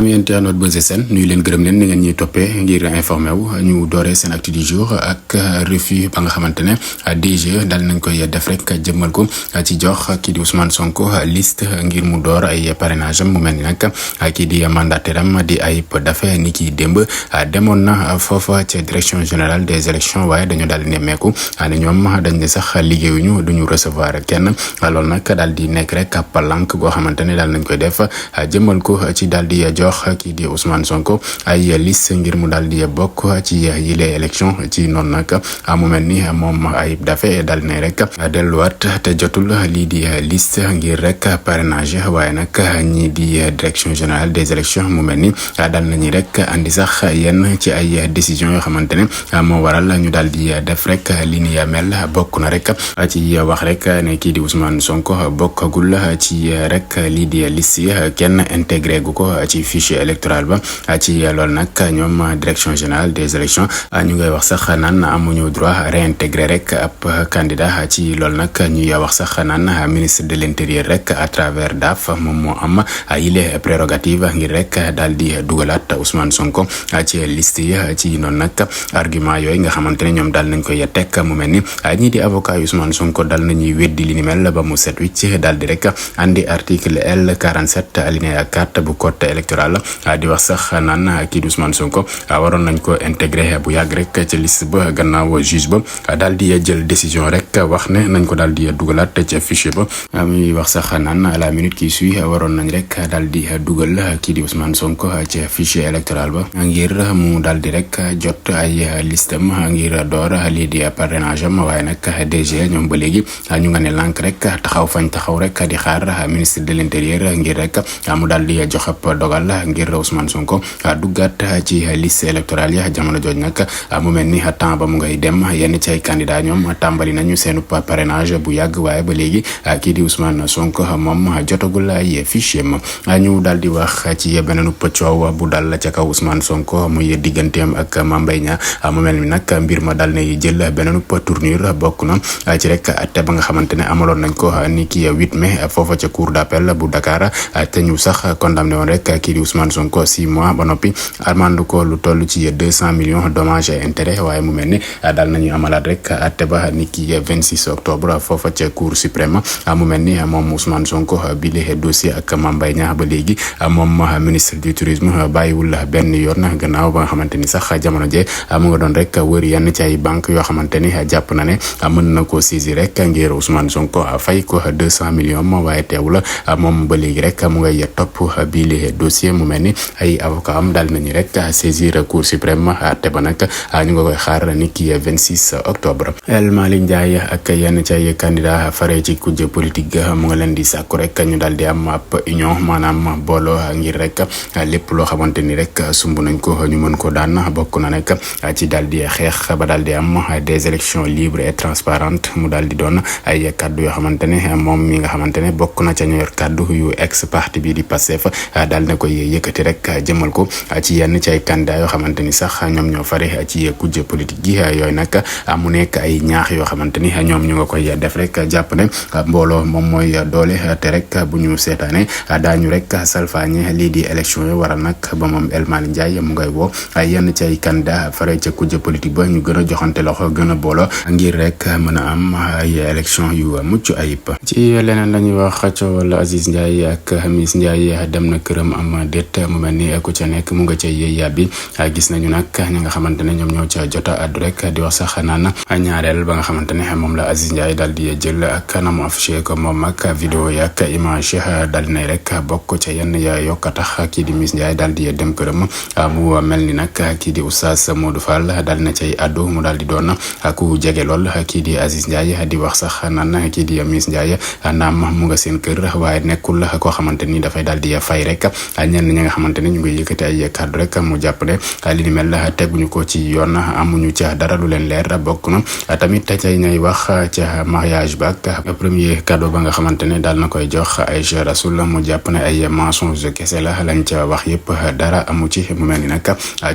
ami internaute Buzz SN nuyu leen gërëm leen ni ngeen ñuy toppee ngir informé wu ñu dooree seen actu du jour ak refus ba nga xamante ne DG daal nañ koy def rek jëmmal ko ci jox kii di Ousmane Sonko liste ngir mu door ay parrainage am mu mel ni nag kii di mandataire am di Ayib Daffé ni ki démb demoon na foofa ca direction générale des élections waaye dañu daal di nemmeeku ne ñoom dañ ne sax liggéeyuñu duñu recevoir kenn loolu nag daal di nekk rek ab palank goo xamante ne daal nañ koy def jëmmal ko ci daal di jox kii di Ousmane Sonko ay liste ngir mu daal di bokk ci yile élection ci noonu nag mu mel ni moom Ayib Daffé daal ne rek delluwaat te jotul lii di liste ngir rek parrainage waaye nag ñii di direction générale des élections mu mel ni daal nañu rek andi sax yenn ci ay décisions yoo xamante ne moo waral ñu daal di def rek li ni mel bokk na rek ci wax rek ne kii di Ousmane Sonko bokkagul ci rek lii di liste yi kenn intégré gu ko ci fichier électoral ba ci loolu nag ñoom direction générale des élections ñu ngay wax sax naan amuñu droit réintégrer rek ab candidat ci loolu nag ñuy wax sax naan ministre de l'intérieur rek à travers DAF moom moo am yile prérogative ngir rek daal di dugalaat Ousmane Sonko ci liste yi ci noonu nag argument yooyu nga xamante ne ñoom daal nañ koy teg mu mel ni ñii di avocat yu Ousmane Sonko daal nañuy weddi li ni mel ba mu set wicc daal di rek andi article L47 alinéa 4 bu code électoral di wax sax naan kii di Ousmane Sonko waroon nañ ko intégré bu yàgg rek ci liste ba gannaaw juge ba daal di jël décision rek wax ne nañ ko daal di dugalaat ci fichier ba muy wax sax naan à la minute qui suit waroon nañ rek daal di dugal kii di Ousmane Sonko ci fichier électoral ba ngir mu daal di rek jot ay listam ngir door lii di parrainage am waaye nag DG ñoom ba léegi ñu nga ne lànk rek taxaw fañ taxaw rek di xaar ministre de l'intérieur ngir rek mu daal di jox ab dogal ngir Ousmane Sonko duggaat ci liste électorale yi jamono jooj nag mu mel ni temps ba mu ngay dem yenn ci ay candidat ñoom tàmbali nañu seenu parrainage bu yàgg waaye ba léegi kii di Ousmane Sonko moom jotagul ay fichier ma ñu daal di wax ci beneen coow bu dal ca kaw Ousmane Sonko muy digganteem ak Mame Mbaye Niang mu mel ni nag mbir ma dal nay jël beneen tournure bokk na ci rek atte ba nga xamante ne amaloon nañ ko ni ki 8 mai foofa ca cour d'appel bu Dakar te ñu sax condamné woon rek kii di Ousmane Sonko 6 mois ba noppi amande ko lu toll ci 200 millions dommages et intérêts waaye mu mel ni daal nañu amalaat rek atte ba ni ki 26 octobre foofa ca cour suprême mu mel ni moom Ousmane Sonko bi le dossier ak Mame Mbaye Niang ba léegi moom ministre du tourisme bàyyiwul benn yoon gannaaw ba nga xamante ni sax jamono jee mu nga doon rek wër yenn ci ay banque yoo xamante ni jàpp na ne mën na ko saisir rek ngir Ousmane Sonko fay ko 200 millions waaye teewul moom ba léegi rek mu ngay topp bi le dossier mu mel ni ay avocat am daal nañu rek saisir cour suprême te ba nag ñu nga koy xaar ni ki 26 octobre El Malick Ndiaye ak yenn ci ay candidat fare ci kujje politique mu nga leen di sàkku rek ñu daal di am ab union maanaam booloo ngir rek lépp loo xamante ni rek sumb nañ ko ñu mën ko daan bokk na nekk ci daal di xeex ba daal di am des élections libres et transparentes mu daal di doon ay kaddu yoo xamante ne moom mi nga xamante ne bokk na ca ñu yor kaddu yu ex parti bi di Pastef daal na koy yëkkati rek jëmal ko ci yenn ci ay candidat yoo xamante ni sax ñoom ñoo fare ci kujje politique gi yooyu nag mu nekk ay ñaax yoo xamante ni ñoom ñu nga koy def rek jàpp ne mbooloo moom mooy doole te rek bu ñu seetaane daañu rek salfaañe lii di élection yi waral nag ba moom El Malick Ndiaye mu ngay woo yenn ci ay candidat fare ca kujje politique ba ñu gën a joxante loxo gën a booloo ngir rek mën a am ay élection yu mucc ayib. ci leneen lañuy wax coowal Aziz Ndiaye ak Miss Ndiaye dem na këram am déet mu mel ni ku ca nekk mu nga ca yëy yàbbi gis nañu nag ñi nga xamante ne ñoom ñoo ca jota addu rek di wax sax naan ñaareel ba nga xamante ne moom la Aziz Ndiaye daal di jël ak na mu affiché ko moom ak vidéo yi ak image daal di nay rek bokk ca yenn ya yokk tax kii di Miss Ndiaye daal di dem këram mu mel ni nag kii di Oustaz Modou Fall daal na cay addu mu daal di doon ku jege lool kii di Aziz Ndiaye di wax sax naan kii di Miss Ndiaye naam mu nga seen kër waaye nekkul koo xamante ni dafay daal di fay rek ñenn ñi nga xamante ni ñu ngi yëkkati ay kàddu rek mu jàpp ne li ni mel teguñu ko ci yoon amuñu ca dara lu leen leer bokk na tamit tey ñay wax ca mariage ba ak premier cadeau ba nga xamante ne daal na koy jox Aïcha Rasoul mu jàpp ne ay mensonge kese la lañ ca wax yëpp dara amu ci mu mel ni nag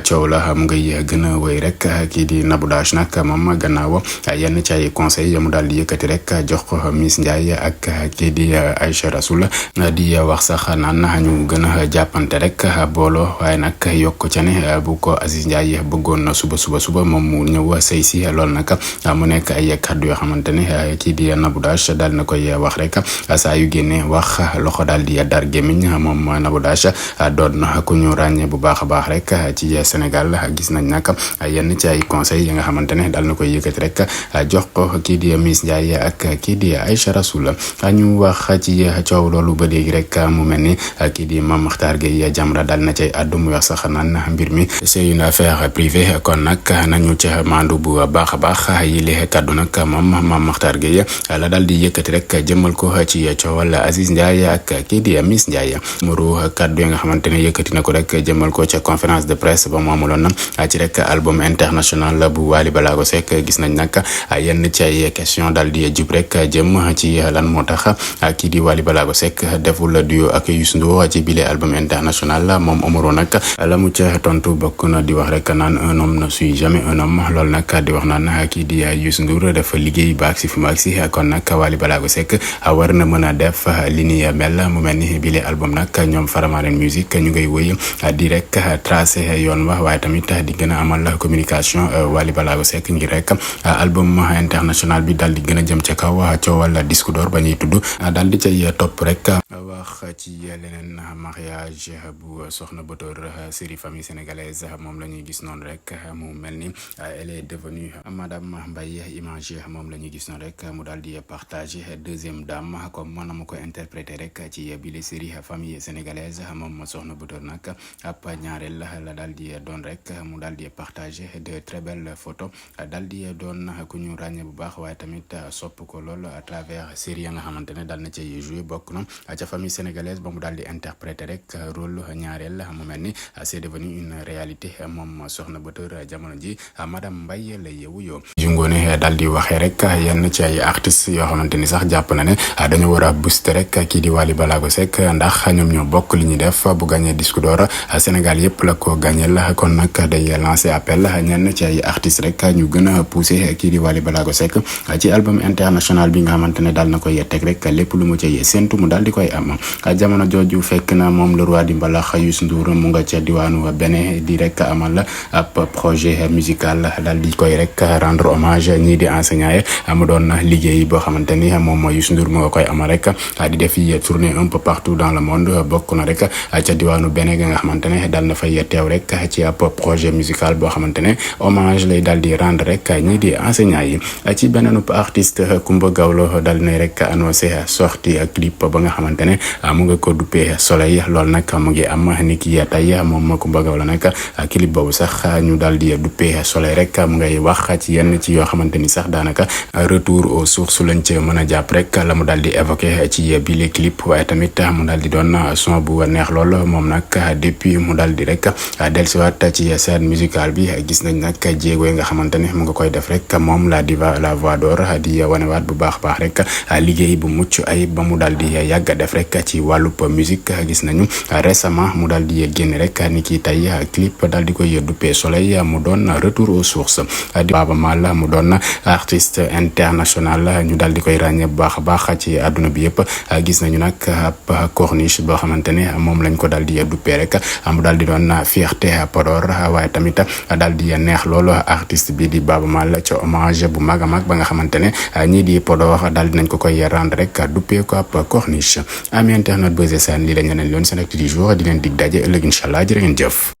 coow la mu ngay gën a wéy rek kii di Nabou Dash nag moom gannaaw yenn ci ay conseil mu daal di yëkkati rek jox ko Miss Ndiaye ak kii di Aïcha Rasoul di wax sax naan ñu gën a jàpp jàppante rek booloo waaye nag yokk ca ne bu ko Aziz Ndiaye bëggoon na suba moom mu ñëw sëy si loolu nag mu nekk ay kàddu yoo xamante ne kii di Nabou Dash daal na koy wax rek saa yu génne wax loxo daal di dar gémmiñ moom Nabou Dash doon ku ñu ràññee bu baax a baax rek ci Sénégal gis nañ nag yenn ci ay conseils yi nga xamante ne daal na koy yëkkati rek jox ko kii di Miss Ndiaye ak kii di Aïcha Rasoul ñu wax ci coow loolu ba léegi rek mu mel ni kii di Mame Makhtar Gueye Jamra daal na cay àddu mu wax sax naan mbir mi c'est une affaire privée kon nag nañu ca maandu bu baax a baax yile kaddu nag moom Mame Makhtar Gueye la daal di yëkkati rek jëmal ko ci coowal Aziz Ndiaye ak kii di Miss Ndiaye muru kaddu yi nga xamante ne yëkkati na ko rek jëmal ko ca conférence de presse ba mu amuloon ci rek album international bu Wally Ballago Seck gis nañ nag yenn ci ay question daal di jub rek jëm ci lan moo tax kii di Wally Ballago Seck deful duo ak Youssou Ndour ci bile album international moom Omaro nag la mu ca tontu bokk na di wax rek naan un homme ne suit jamais un homme loolu nag di wax naan kii di Youssou Ndour dafa liggéey ba agsi fi mu agsi kon nag Wally Ballago Seck war na mën a def li ni mel mu mel ni bile album nag ñoom Faramaren Music ñu ngay wëy di rek tracé yoon wa waaye tamit di gën a amal communication Wally Ballago Seck ngir rek album international bi daal di gën a jëm ca kaw coowal disque d'or ba ñuy tudd daal di cay topp rek wax ci leneen mariage bu Soxna Bator série famille sénégalaise moom la ñuy gis noonu rek mu mel ni elle est devenue madame Mbaye Image moom la ñuy gis noonu rek mu daal di partager deuxième dame comme man ma ko interpréter rek ci bile série famille sénégalaise moom Soxna Bator nag ab ñaareel la daal di doon rek mu daal di partager de très belles photos daal di doon ku ñu ràññee bu baax waaye tamit sopp ko lool à travers série ya nga xamante ne daal na cay jouer bokk na ca famille sénégalaise ba mu daal di interpréter rek rôle ñaareel mu mel ni c'est devenu une réalité moom Soxna Bator jamono ji madame Mbaye la yeewu yoo jungoone daal di waxee rek yenn ci ay artistes yoo xamante ni sax jàpp na ne dañu war a booster rek kii di Wally Ballago Seck ndax ñoom ñoo bokk li ñuy def bu gagné disque d'or Sénégal yëpp la ko gagné la kon nag day lancer appel ñenn ci ay artistes rek ñu gën a pousser kii di Wally Ballago Seck ci album international bi nga xamante ne daal na koy teg rek lépp lu mu cay séntu mu daal di koy am jamono jooju fekk na moom le roi di mbalax Youssou Ndour mu nga ca diwaanu Bénin di rek amal ab projet musical daal di koy rek rendre hommage ñii di enseignants yi mu doon liggéey boo xamante ni moom Youssou Ndour mu nga koy amal rek di def yi tourner un peu partout dans le monde bokk na rek ca diwaanu Bénin nga xamante ne daal na fay teew rek ci ab projet musical boo xamante ne hommage lay daal di rendre rek ñii di enseignants yi ci beneen artiste Coumba Gawlo daal na rek annoncé sortie clip ba nga xamante ne mu nga ko duppee Soleil loolu nag mu ngi am ni ki tey moom Coumba Gawlo nag clip boobu sax ñu daal di duppee Soleil rek mu ngay wax ci yenn ci yoo xamante ni sax daanaka retour aux sources lañ ci mën a jàpp rek la mu daal di évoqué ci bile clip waaye tamit mu daal di doon son bu neex lool moom nag depuis mu daal di rek dellusiwaat ci scène musicale bi gis nañ nag jéego yi nga xamante ne mu nga koy def rek moom la diva la voix d'or di wanewaat bu baax baax rek liggéey bu mucc ay ba mu daal di yàgg def rek ci wàllub musique gis nañu récemment mu daal di génn rek ni ki tey clip daal di koy duppee Soleil mu doon retour aux sources di Baaba Maal mu doon artiste international ñu daal di koy ràññee bu baax a baax ci àdduna bi yëpp gis nañu nag ab corniche boo xamante ne moom lañ ko daal di duppee rek mu daal di doon fierté Podor waaye tamit daal di neex loolu artiste bi di Baaba Maal ci hommage bu mag a mag ba nga xamante ne ñii di Podor daal di nañ ko koy rendre rek duppee ko ab corniche. Ami internet Buzz SN lii lañ leen loon seen actu du jour di leen dig daje ëllëg incha allah jërë ngeen jëf.